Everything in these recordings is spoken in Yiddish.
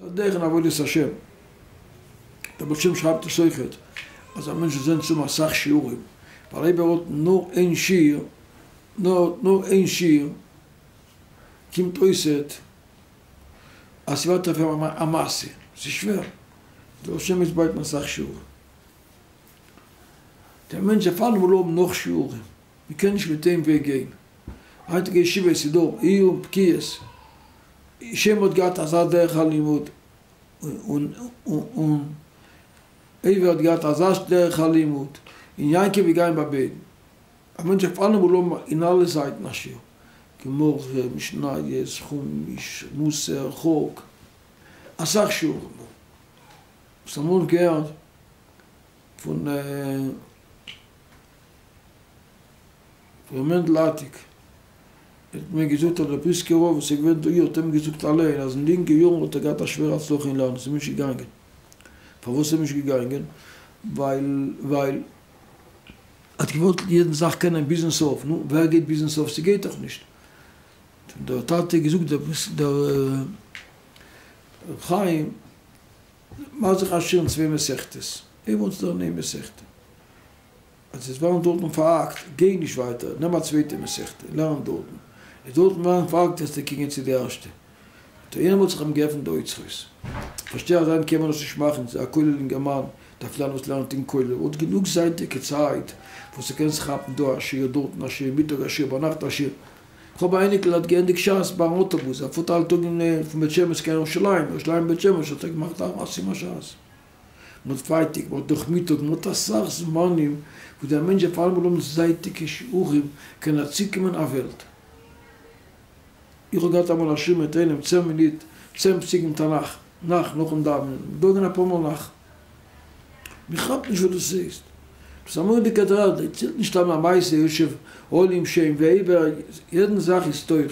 ס'איז א דרך אין עבודת השם. דער בעל שם שרייבט עס אויכעט אז א מענטש זאל זען צו האבן אסאך שיעורים, ווייל אויב ער האט נאר איין שיעור, נאר נאר איין שיעור, קומט אויסעט אז ס'ווערט אויף אים א משא, ס'איז שווער. דער בעל שם איז בייטן אסאך שיעורים. דער מענטש דארף אלעמאל האבן נאך שיעורים, מ'קען נישט מיט איין וועג גיין. היינטיגע ישיבות איז דא עיון בקיאות. שם האט געהאט אזא דרך הלימוד, און עבר האט געהאט אזא דרך הלימוד, און יעקב איז געגאנגען ביי ביידן. א מענטש דארף אלעמאל האבן אין אלע זייטן א שיעור, גמרא, משניות, חומש, מוסר, חק, אסאך שיעורים. האסט אמאל געהערט פון ר' מענדל אטיק? ער האט מיר געזאגט אז דער בריסקער רב וואס איז געווען דאהי האט אים געזאגט אליין אז אין די אינגע יארן האט ער געהאט א שווערע הצלחה אין לערנען, ס'איז אים נישט געגאנגען. פארוואס איז אים נישט געגאנגען? ווייל ווייל ער האט געוואלט יעדן זאך קענען ביזן סוף, נו ווער גייט ביזן סוף? ס'גייט דאך נישט. האט אים דער טאטע געזאגט דער דער ר' חיים מאך זיך א שיעור אין צוויי מסכתות, הייב אן צו לערנען איין מסכתא. אז עס ווערן דארטן פארהאקט, גיי נישט ווייטער, נעם א צווייטע מסכתא, לערן דארטן, איז דארטן ווערן פארהאקט וועסטו קוקן צו די ערשטע. און איינמאל האט זיך אים געעפנט די אוצרות. פארשטיי אז היינט קען מען עס נישט מאכן, ס'איז א כולל אינגערמאן דארף לערנען וואס לערנט אין כולל, האט גענוג זייטיגע צייט וואס ער קען זיך כאפן דא א שיעור, דארטן א שיעור, מיטאג א שיעור, ביינאכט א שיעור. איך האב א אייניקל האט געענדיגט שס ביים אוטובוס, ער פארט אלע טאג פון בית שמש קיין ירושלים, ירושלים בית שמש האט ער געמאכט א סיום השס. מ'האט פרייטאג, מ'האט נאכמיטאג, מ'האט אסאך זמנים וואס דער מענטש דארף אלעמאל האבן זייטיגע שיעורים קען ער צוקומען א וועלט. איך האב געהאט אמאל א שיעור מיט איינעם צען מינוט, צען פסוקים תנך, נאך נאכן דאווענען, דאווענען אפאר מאל נאך. מ'כאפט נישט וואס דאס איז. דאס איז א מורא'דיגע דרשה, דערציילט נישט סתם א מעשה יושב אוהלים שם ועבר, יעדן זאך איז תורה.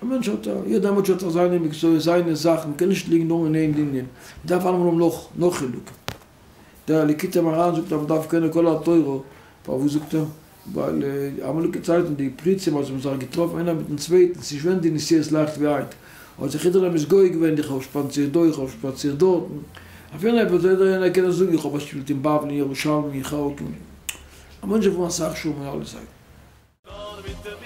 א מענטש האט א, יעדער מענטש האט זיך זיינע מקצועות, זיינע זאכן, מ'קען נישט ליגן נאר אין איין ענין, מ'דארף אלעמאל האבן נאך, נאך חילוקים. דער ליקוטי מוהר"ן זאגט אז מ'דארף קענען כל התורה, פארוואס זאגט ער? ווייל אמאליגע צייטן די פריצים אז זיי האבן זיך געטראפן איינער מיטן צווייטן, ס'איז נישט געווען די נסיעות לייכט ווי היינט, האט זיך יעדער מתגאה געווען איך האב שפאצירט דא, איך האב שפאצירט דארטן, אפילו עפעס זאל יעדער איינער קענען זאגן איך האב באשפילט אין בבל, אין ירושלים, אין חרקוב, א מענטש דארף האבן אסאך שיעורים אין אלע זייטן. נאר מיט דעם.